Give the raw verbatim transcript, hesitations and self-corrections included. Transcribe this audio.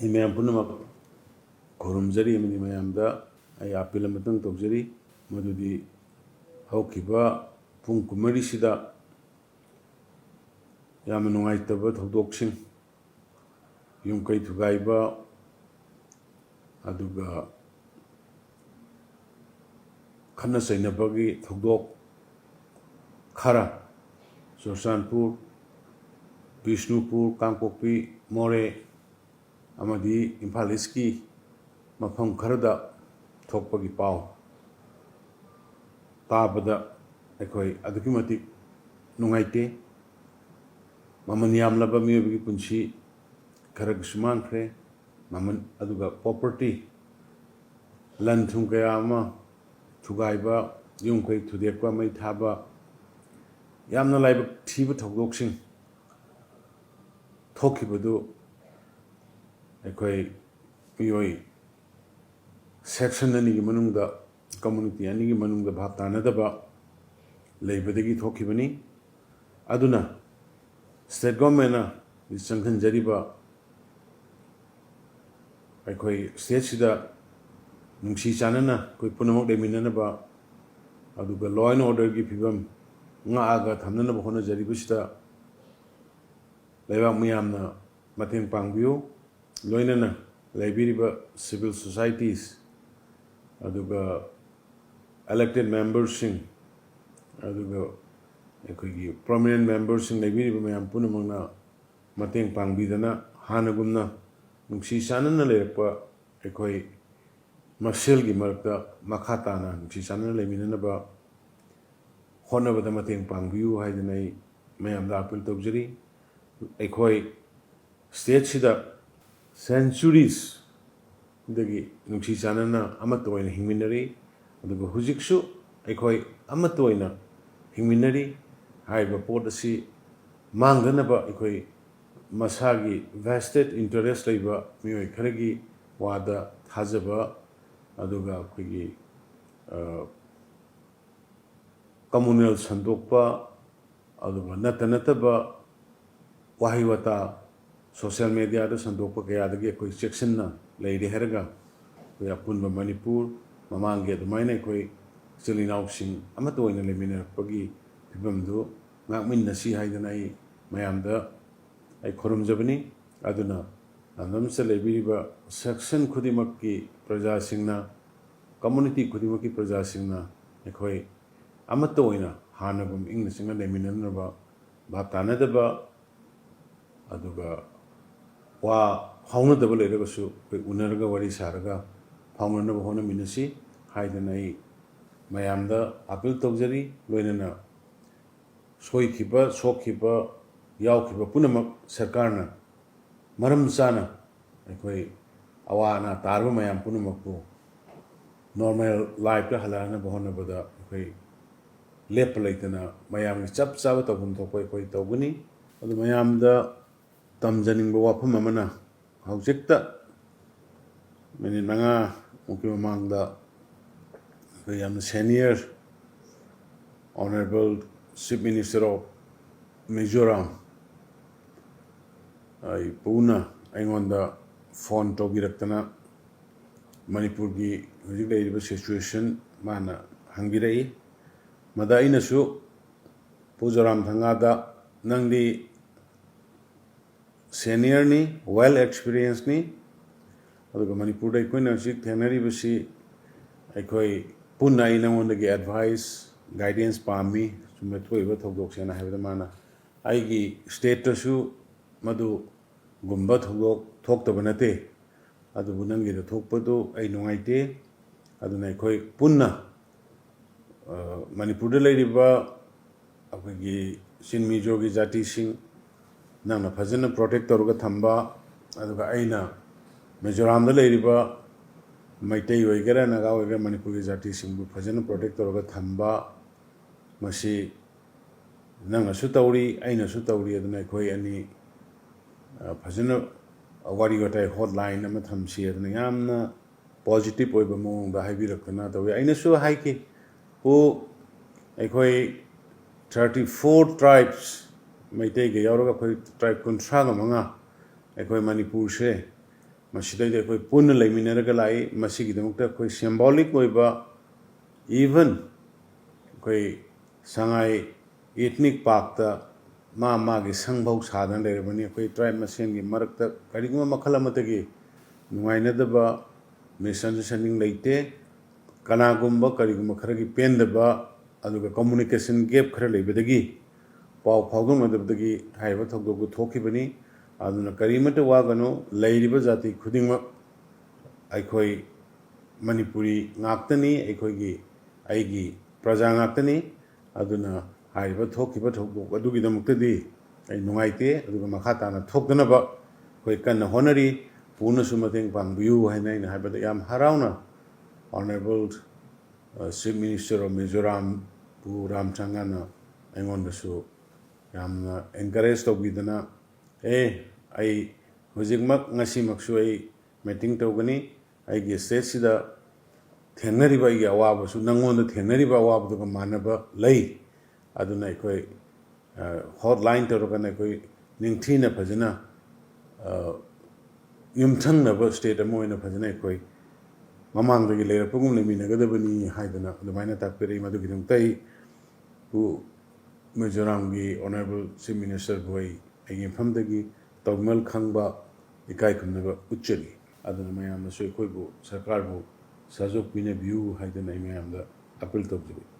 ꯑꯩ ꯃꯌꯥꯝ ꯄꯨꯝꯅꯃꯛ ꯈꯨꯔꯨꯝꯖꯔꯤ ꯑꯃꯗꯤ ꯃꯌꯥꯝꯗ ꯑꯩ ꯑꯥꯄꯤꯜ ꯑꯃꯇꯪ ꯇꯧꯖꯔꯤ, ꯃꯗꯨꯗꯤ ꯍꯧꯈꯤꯕ ꯄꯨꯡ ꯀꯨꯟꯃꯔꯤꯁꯤꯗ ꯌꯥꯝꯅ ꯅꯨꯡꯉꯥꯏꯇꯕ ꯊꯧꯗꯣꯛꯁꯤꯡ, ꯌꯨꯝ ꯀꯩ ꯊꯨꯒꯥꯏꯕ, ꯑꯗꯨꯒ ꯈꯠꯅ ꯆꯩꯅꯕꯒꯤ ꯊꯧꯗꯣꯛ ꯈꯔ ꯆꯨꯔꯆꯥꯟꯄꯨꯔ, ꯕꯤꯁꯅꯨꯄꯨꯔ, ꯀꯥꯡꯄꯣꯛꯄꯤ, ꯃꯣꯔꯦ ꯑꯃꯗꯤ ꯏꯝꯐꯥꯜ ꯏꯁꯀꯤ ꯃꯐꯝ ꯈꯔꯗ ꯊꯣꯛꯄꯒꯤ ꯄꯥꯎ ꯇꯥꯕꯗ ꯑꯩꯈꯣꯏ ꯑꯗꯨꯛꯀꯤ ꯃꯇꯤꯛ ꯅꯨꯡꯉꯥꯏꯇꯦ꯫ ꯃꯃꯜ ꯌꯥꯝꯂꯕ ꯃꯤꯑꯣꯏꯕꯒꯤ ꯄꯨꯟꯁꯤ ꯈꯔꯒꯤꯁꯨ ꯃꯥꯡꯈ꯭ꯔꯦ꯫ ꯃꯃꯜ, ꯑꯗꯨꯒ property, ꯂꯟ ꯊꯨꯝ ꯀꯌꯥ ꯑꯃ ꯊꯨꯒꯥꯏꯕ, ꯌꯨꯝ ꯀꯩ ꯊꯨꯗꯦꯛꯄ, ꯃꯩ ꯊꯥꯕ, ꯌꯥꯝꯅ ꯂꯥꯏꯕꯛ ꯊꯤꯕ ꯊꯧꯗꯣꯛꯁꯤꯡ ꯊꯣꯛꯈꯤꯕꯗꯨ ꯑꯩꯈꯣꯏ ꯃꯤꯑꯣꯏ section ꯑꯅꯤꯒꯤ ꯃꯅꯨꯡꯗ, community ꯑꯅꯤꯒꯤ ꯃꯅꯨꯡꯗ ꯚꯥꯞ ꯇꯥꯅꯗꯕ ꯂꯩꯕꯗꯒꯤ ꯊꯣꯛꯈꯤꯕꯅꯤ꯫ ꯑꯗꯨꯅ state governmentꯅ ꯆꯪꯍꯟꯖꯔꯤꯕ ꯑꯩꯈꯣꯏ stateꯁꯤꯗ ꯅꯨꯡꯁꯤ ꯆꯥꯟꯅꯅ ꯑꯩꯈꯣꯏ ꯄꯨꯝꯅꯃꯛ ꯂꯩꯃꯤꯟꯅꯅꯕ, ꯑꯗꯨꯒ law and orderꯒꯤ ꯐꯤꯕꯝ ꯉꯥꯛꯑꯒ ꯊꯝꯅꯅꯕ ꯍꯣꯠꯅꯖꯔꯤꯕꯁꯤꯗ ꯂꯩꯕꯥꯛ ꯃꯤꯌꯥꯝꯅ ꯃꯇꯦꯡ ꯄꯥꯡꯕꯤꯌꯨ꯫ ꯂꯣꯏꯅꯅ ꯂꯩꯕꯤꯔꯤꯕ civil societies, ꯑꯗꯨꯒ elected memberꯁꯤꯡ, ꯑꯗꯨꯒ ꯑꯩꯈꯣꯏꯒꯤ prominent memberꯁꯤꯡ, ꯂꯩꯕꯤꯔꯤꯕ ꯃꯌꯥꯝ ꯄꯨꯝꯅꯃꯛꯅ ꯃꯇꯦꯡ ꯄꯥꯡꯕꯤꯗꯅ ꯍꯥꯟꯅꯒꯨꯝꯅ ꯅꯨꯡꯁꯤ ꯆꯥꯟꯅꯅ ꯂꯩꯔꯛꯄ ꯑꯩꯈꯣꯏ ꯃꯁꯦꯜꯒꯤ ꯃꯔꯛꯇ ꯃꯈꯥ ꯇꯥꯅ ꯅꯨꯡꯁꯤ ꯆꯥꯟꯅꯅ ꯂꯩꯃꯤꯟꯅꯅꯕ ꯍꯣꯠꯅꯕꯗ ꯃꯇꯦꯡ ꯄꯥꯡꯕꯤꯌꯨ ꯍꯥꯏꯗꯅ ꯑꯩ ꯃꯌꯥꯝꯗ ꯑꯥꯄꯤꯜ ꯇꯧꯖꯔꯤ꯫ ꯑꯩꯈꯣꯏ stateꯁꯤꯗ centuries ꯗꯒꯤ ꯅꯨꯡꯁꯤ ꯆꯥꯟꯅꯅ ꯑꯃꯠꯇ ꯑꯣꯏꯅ ꯍꯤꯡꯃꯤꯟꯅꯔꯤ, ꯑꯗꯨꯒ ꯍꯧꯖꯤꯛꯁꯨ ꯑꯩꯈꯣꯏ ꯑꯃꯠꯇ ꯑꯣꯏꯅ ꯍꯤꯡꯃꯤꯟꯅꯔꯤ꯫ ꯍꯥꯏꯔꯤꯕ ꯄꯣꯠ ꯑꯁꯤ ꯃꯥꯡꯗꯅꯕ ꯑꯩꯈꯣꯏ ꯃꯁꯥꯒꯤ vested interest ꯂꯩꯕ ꯃꯤꯑꯣꯏ ꯈꯔꯒꯤ ꯋꯥꯗ ꯊꯥꯖꯕ, ꯑꯗꯨꯒ ꯑꯩꯈꯣꯏꯒꯤ, ꯑ, communal ꯁꯟꯗꯣꯛꯄ, ꯑꯗꯨꯒ ꯅꯠꯇ ꯅꯠꯇꯕ ꯋꯥꯍꯩ ꯋꯥꯇꯥ ꯁꯣꯁꯤꯌꯦꯜ ꯃꯦꯗꯤꯌꯥꯗ ꯁꯟꯗꯣꯛꯄ ꯀꯌꯥꯗꯒꯤ ꯑꯩꯈꯣꯏ ꯆꯦꯛꯁꯤꯟꯅ ꯂꯩꯔꯦ ꯍꯥꯏꯔꯒ, ꯑꯩꯈꯣꯏ ꯑꯄꯨꯟꯕ ꯃꯅꯤꯄꯨꯔ ꯃꯃꯥꯡꯒꯤ ꯑꯗꯨꯃꯥꯏꯅ ꯑꯩꯈꯣꯏ ꯏꯆꯤꯜ ꯏꯅꯥꯎꯁꯤꯡ ꯑꯃꯠꯇ ꯑꯣꯏꯅ ꯂꯩꯃꯤꯟꯅꯔꯛꯄꯒꯤ ꯐꯤꯕꯝꯗꯨ ꯉꯥꯛꯃꯤꯟꯅꯁꯤ ꯍꯥꯏꯗꯅ ꯑꯩ ꯃꯌꯥꯝꯗ ꯑꯩ ꯈꯨꯔꯨꯝꯖꯕꯅꯤ꯫ ꯑꯗꯨꯅ ꯂꯝꯗꯝꯁꯤꯗ ꯂꯩꯕꯤꯔꯤꯕ ꯁꯦꯛꯁꯟ ꯈꯨꯗꯤꯡꯃꯛꯀꯤ ꯄ꯭ꯔꯖꯥꯁꯤꯡꯅ, ꯀꯝꯃꯨꯅꯤꯇꯤ ꯈꯨꯗꯤꯡꯃꯛꯀꯤ ꯄ꯭ꯔꯖꯥꯁꯤꯡꯅ ꯑꯩꯈꯣꯏ ꯑꯃꯠꯇ ꯑꯣꯏꯅ ꯍꯥꯟꯅꯒꯨꯝ ꯏꯪꯅ ꯆꯤꯛꯅ ꯂꯩꯃꯤꯟꯅꯅꯕ, ꯚꯥꯞ ꯇꯥꯅꯗꯕ ꯑꯗꯨꯒ ꯋꯥ ꯐꯥꯎꯅꯗꯕ ꯂꯩꯔꯒꯁꯨ ꯑꯩꯈꯣꯏ ꯎꯅꯔꯒ ꯋꯥꯔꯤ ꯁꯥꯔꯒ ꯐꯥꯎꯅꯅꯕ ꯍꯣꯠꯅꯃꯤꯟꯅꯁꯤ ꯍꯥꯏꯗꯅ ꯑꯩ ꯃꯌꯥꯝꯗ ꯑꯥꯄꯤꯜ ꯇꯧꯖꯔꯤ꯫ ꯂꯣꯏꯅꯅ ꯁꯣꯏꯈꯤꯕ, ꯁꯣꯛꯈꯤꯕ, ꯌꯥꯎꯈꯤꯕ ꯄꯨꯝꯅꯃꯛ ꯁꯔꯀꯥꯔꯅ ꯃꯔꯝ ꯆꯥꯅ ꯑꯩꯈꯣꯏ ꯑꯋꯥ ꯑꯅꯥ ꯇꯥꯔꯕ ꯃꯌꯥꯝ ꯄꯨꯝꯅꯃꯛꯄꯨ ꯅꯣꯔꯃꯦꯜ ꯂꯥꯏꯐꯇ ꯍꯜꯂꯛꯅꯕ ꯍꯣꯠꯅꯕꯗ ꯑꯩꯈꯣꯏ ꯂꯦꯞꯄ ꯂꯩꯇꯅ ꯃꯌꯥꯝꯒꯤ ꯆꯞ ꯆꯥꯕ ꯇꯧꯐꯝ ꯊꯣꯛꯄ ꯑꯩꯈꯣꯏ ꯇꯧꯒꯅꯤ꯫ ꯑꯗꯨ ꯃꯌꯥꯝꯗ ꯇꯝꯖꯅꯤꯡꯕ ꯋꯥꯐꯝ ꯑꯃꯅ, ꯍꯧꯖꯤꯛꯇ ꯃꯤꯅꯤꯠ ꯃꯉꯥꯃꯨꯛꯀꯤ ꯃꯃꯥꯡꯗ ꯑꯩꯈꯣꯏ ꯌꯥꯝꯅ senior Honourable Chief Minister of Mizoram ꯑꯩ ꯄꯨꯅ ꯑꯩꯉꯣꯟꯗ ꯐꯣꯟ ꯇꯧꯕꯤꯔꯛꯇꯅ ꯃꯅꯤꯄꯨꯔꯒꯤ ꯍꯧꯖꯤꯛ ꯂꯩꯔꯤꯕ ꯁꯤꯆꯨꯋꯦꯁꯟ ꯃꯥꯅ ꯍꯪꯕꯤꯔꯛꯏ꯫ ꯃꯗ ꯑꯩꯅꯁꯨ ꯄꯨ ꯖꯣꯔꯥꯝꯊꯪꯒꯥꯗ ꯅꯪꯗꯤ ꯁꯦꯅꯤꯌꯔꯅꯤ, ꯋꯦꯜ ꯑꯦꯛꯁꯄꯤꯔꯤꯌꯦꯟꯁꯅꯤ, ꯑꯗꯨꯒ ꯃꯅꯤꯄꯨꯔꯗ ꯑꯩꯈꯣꯏꯅ ꯍꯧꯖꯤꯛ ꯊꯦꯡꯅꯔꯤꯕꯁꯤ ꯑꯩꯈꯣꯏ ꯄꯨꯟꯅ ꯑꯩ ꯅꯉꯣꯟꯗꯒꯤ ꯑꯦꯗꯚꯥꯏꯁ, ꯒꯥꯏꯗꯦꯟꯁ ꯄꯥꯝꯃꯤ꯫ ꯁꯨꯝꯕ ꯊꯣꯛꯏꯕ ꯊꯧꯗꯣꯛꯁꯦꯅ ꯍꯥꯏꯕꯗ ꯃꯥꯅ ꯑꯩꯒꯤ ꯁ꯭ꯇꯦꯠꯇꯁꯨ ꯃꯗꯨꯒꯨꯝꯕ ꯊꯧꯗꯣꯛ ꯊꯣꯛꯇꯕ ꯅꯠꯇꯦ, ꯑꯗꯨꯕꯨ ꯅꯪꯒꯤꯗ ꯊꯣꯛꯄꯗꯨ ꯑꯩ ꯅꯨꯡꯉꯥꯏꯇꯦ꯫ ꯑꯗꯨꯅ ꯑꯩꯈꯣꯏ ꯄꯨꯟꯅ ꯃꯅꯤꯄꯨꯔꯗ ꯂꯩꯔꯤꯕ ꯑꯩꯈꯣꯏꯒꯤ ꯆꯤꯟ ꯃꯤꯖꯣꯒꯤ ꯖꯥꯇꯤꯁꯤꯡ ꯅꯪꯅ ꯐꯖꯅ ꯄ꯭ꯔꯣꯇꯦꯛ ꯇꯧꯔꯒ ꯊꯝꯕ, ꯑꯗꯨꯒ ꯑꯩꯅ ꯃꯤꯖꯣꯔꯥꯝꯗ ꯂꯩꯔꯤꯕ ꯃꯩꯇꯩ ꯑꯣꯏꯒꯦꯔꯥ ꯅꯥꯒꯥ ꯑꯣꯏꯒꯦꯔꯥ ꯃꯅꯤꯄꯨꯔꯒꯤ ꯖꯥꯇꯤꯁꯤꯡꯕꯨ ꯐꯖꯅ ꯄ꯭ꯔꯣꯇꯦꯛ ꯇꯧꯔꯒ ꯊꯝꯕ, ꯃꯁꯤ ꯅꯪꯅꯁꯨ ꯇꯧꯔꯤ, ꯑꯩꯅꯁꯨ ꯇꯧꯔꯤ꯫ ꯑꯗꯨꯅ ꯑꯩꯈꯣꯏ ꯑꯅꯤ ꯐꯖꯅ ꯋꯥꯔꯤ ꯋꯥꯇꯥꯏ ꯍꯣꯠꯂꯥꯏꯟ ꯑꯃ ꯊꯝꯁꯤ꯫ ꯑꯗꯨꯅ ꯌꯥꯝꯅ ꯄꯣꯖꯤꯇꯤꯚ ꯑꯣꯏꯕ ꯃꯑꯣꯡꯗ ꯍꯥꯏꯕꯤꯔꯛꯇꯅ ꯇꯧꯋꯤ꯫ ꯑꯩꯅꯁꯨ ꯍꯥꯏꯈꯤ, ꯄꯨ, ꯑꯩꯈꯣꯏ ꯊꯥꯔꯇꯤ ꯐꯣꯔ ꯇ꯭ꯔꯥꯏꯕꯁ, ꯃꯩꯇꯩꯒ ꯌꯥꯎꯔꯒ ꯑꯩꯈꯣꯏ ꯇ꯭ꯔꯥꯏꯕ ꯀꯨꯟꯊ꯭ꯔꯥꯒ ꯃꯉꯥ ꯑꯩꯈꯣꯏ ꯃꯅꯤꯄꯨꯔꯁꯦ ꯃꯁꯤꯗꯩꯗ ꯑꯩꯈꯣꯏ ꯄꯨꯟꯅ ꯂꯩꯃꯤꯟꯅꯔꯒ ꯂꯥꯛꯏ꯫ ꯃꯁꯤꯒꯤꯗꯃꯛꯇ ꯑꯩꯈꯣꯏ symbolic ꯑꯣꯏꯕ, even ꯑꯩꯈꯣꯏ ꯁꯉꯥꯏ ethnic parkꯇ ꯃꯥ ꯃꯥꯒꯤ ꯁꯪꯐꯧ ꯁꯥꯗꯅ ꯂꯩꯔꯕꯅꯤ꯫ ꯑꯩꯈꯣꯏ tribe ꯃꯁꯦꯟꯒꯤ ꯃꯔꯛꯇ ꯀꯔꯤꯒꯨꯝꯕ ꯃꯈꯜ ꯑꯃꯠꯇꯒꯤ ꯅꯨꯡꯉꯥꯏꯅꯗꯕ, misunderstanding ꯂꯩꯇꯦ꯫ ꯀꯅꯥꯒꯨꯝꯕ ꯀꯔꯤꯒꯨꯝꯕ ꯈꯔꯒꯤ ꯄꯦꯟꯗꯕ, ꯑꯗꯨꯒ communication gap ꯈꯔ ꯂꯩꯕꯗꯒꯤ, ꯄꯥꯎ ꯐꯥꯎꯗꯣꯛꯅꯗꯕꯗꯒꯤ ꯍꯥꯏꯔꯤꯕ ꯊꯧꯗꯣꯛꯇꯨ ꯊꯣꯛꯈꯤꯕꯅꯤ꯫ ꯑꯗꯨꯅ ꯀꯔꯤꯃꯠꯇ ꯋꯥꯒꯅꯨ, ꯂꯩꯔꯤꯕ ꯖꯥꯇꯤ ꯈꯨꯗꯤꯡꯃꯛ ꯑꯩꯈꯣꯏ ꯃꯅꯤꯄꯨꯔꯤ ꯉꯥꯛꯇꯅꯤ, ꯑꯩꯈꯣꯏꯒꯤ, ꯑꯩꯒꯤ ꯄ꯭ꯔꯖꯥ ꯉꯥꯛꯇꯅꯤ꯫ ꯑꯗꯨꯅ ꯍꯥꯏꯔꯤꯕ ꯊꯣꯛꯈꯤꯕ ꯊꯧꯗꯣꯛ ꯑꯗꯨꯒꯤꯗꯃꯛꯇꯗꯤ ꯑꯩ ꯅꯨꯡꯉꯥꯏꯇꯦ, ꯑꯗꯨꯒ ꯃꯈꯥ ꯇꯥꯅ ꯊꯣꯛꯇꯅꯕ ꯑꯩꯈꯣꯏ ꯀꯟꯅ ꯍꯣꯠꯅꯔꯤ꯫ ꯄꯨꯅꯁꯨ ꯃꯇꯦꯡ ꯄꯥꯡꯕꯤꯌꯨ ꯍꯥꯏꯅ ꯑꯩꯅ ꯍꯥꯏꯕꯗ ꯌꯥꯝ ꯍꯔꯥꯎꯅ Honourable, ꯑ, Chief Minister of Mizoram ꯄꯨ ꯔꯥꯝꯆꯪꯉꯅ ꯑꯩꯉꯣꯟꯗꯁꯨ ꯌꯥꯝꯅ encourage ꯇꯧꯕꯤꯗꯅ, "ꯑꯦ, ꯑꯩ ꯍꯧꯖꯤꯛꯃꯛ, ꯉꯁꯤꯃꯛꯁꯨ ꯑꯩ meeting ꯇꯧꯒꯅꯤ꯫ ꯑꯩꯒꯤ stateꯁꯤꯗ ꯊꯦꯡꯅꯔꯤꯕ ꯑꯩꯒꯤ ꯑꯋꯥꯕꯁꯨ ꯅꯪꯉꯣꯟꯗ ꯊꯦꯡꯅꯔꯤꯕ ꯑꯋꯥꯕꯗꯨꯒ ꯃꯥꯟꯅꯕ ꯂꯩ꯫ ꯑꯗꯨꯅ ꯑꯩꯈꯣꯏ, ꯑ, hotline ꯇꯧꯔꯒꯅ ꯑꯩꯈꯣꯏ ꯅꯤꯡꯊꯤꯅ ꯐꯖꯅ, ꯑ, ꯌꯨꯝꯊꯪꯅꯕ state ꯑꯃ ꯑꯣꯏꯅ ꯐꯖꯅ ꯑꯩꯈꯣꯏ ꯃꯃꯥꯡꯗꯒꯤ ꯂꯩꯔꯛꯄꯒꯨꯝ ꯂꯩꯃꯤꯟꯅꯒꯗꯕꯅꯤ" ꯍꯥꯏꯗꯅ ꯑꯗꯨꯃꯥꯏꯅ ꯇꯥꯛꯄꯤꯔꯛꯏ꯫ ꯃꯗꯨꯒꯤꯗꯃꯛꯇ ꯑꯩ ꯄꯨ ꯃꯤꯖꯣꯔꯥꯝꯒꯤ Honourable Chief Ministerꯕꯨ ꯑꯩ ꯑꯩꯒꯤ ꯃꯐꯝꯗꯒꯤ ꯇꯧꯃꯜ ꯈꯪꯕ, ꯏꯀꯥꯏ ꯈꯨꯝꯅꯕ ꯎꯠꯆꯔꯤ꯫ ꯑꯗꯨꯅ ꯃꯌꯥꯝꯅꯁꯨ ꯑꯩꯈꯣꯏꯕꯨ, ꯁꯔꯀꯥꯔꯕꯨ ꯁꯍꯖꯣꯛ ꯄꯤꯅꯕꯤꯌꯨ ꯍꯥꯏꯗꯅ ꯑꯩ ꯃꯌꯥꯝꯗ appeal ꯇꯧꯖꯔꯤ꯫